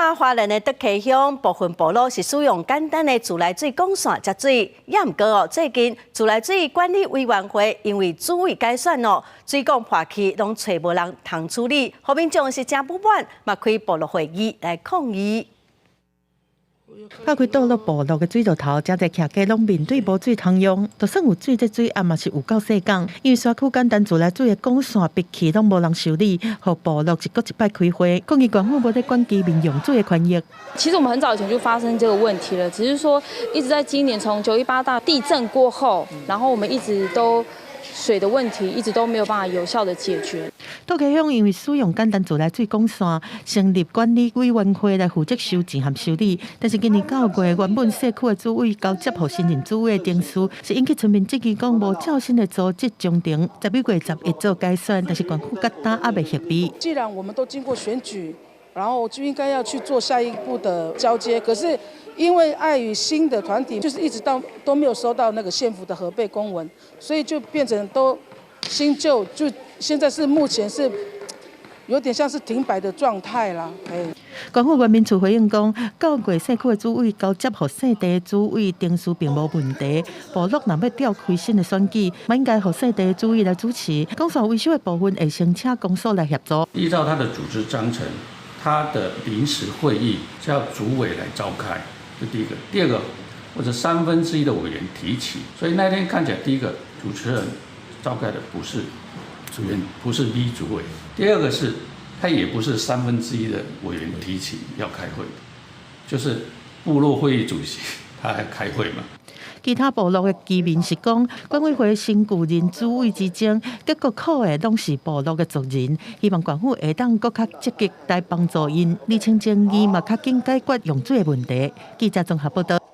看花蓮的竹溪鄉部分部落是使用簡單的自來水管線接水，也毋過哦，最近自來水管理委員會因為主委改選哦，水管破去攏揣無人通處理，予民眾是誠不滿，嘛開部落會議來抗議。拍開倒落部落的水道頭，誠濟徛家攏面對無水通用，就算有水，這水壓嘛是有夠細港。因為山區簡單自來水的管線閉氣攏無人修理，予部落一閣一擺開會，抗議縣府無咧管居民用水的權益。其實我們很早以前就發生這個問題了，只是說一直在今年從9·18大地震過後，然後我們一直都水的問題一直都沒有辦法有效的解決。竹溪鄉因為使用簡單自來水管線，成立管理委員會來負責收錢和修理。但是今年9月，原本社區的主委交接予新任主委的程序，是引起村民質疑，講無照新的組織章程，11月11做改選，但是縣府到今猶未核備。既然我們都經過選舉，然後就應該要去做下一步的交接，可是因為礙於新的團體，就是一直到都沒有收到那個縣府的核備公文，所以就變成都新舊，就現在是目前是有點像是停擺的狀態啦。哎，縣府原民處回應講，9月社區的主委交接予姓鄭的主委程序並無問題。部落若欲召開新的選舉，嘛應該予姓鄭的主委來主持。管線維修的部分會先請公所來協助。依照他的組織章程，他的臨時會議是要主委來召開，這第一個。第二個，或者三分之一的委員提起，所以那天看起來，第一個主持人召開的不是主任，不是 B 主委。第二個是，他也不是三分之一的委員提起要開會，就是部落會議主席他來開會嘛。其他部落的居民是講，管委會新舊任主委之爭，結果苦的攏是部落的族人，希望縣府會當閣較積極來幫助𪜶，釐清爭議嘛，較緊解決用水的問題。記者綜合報道。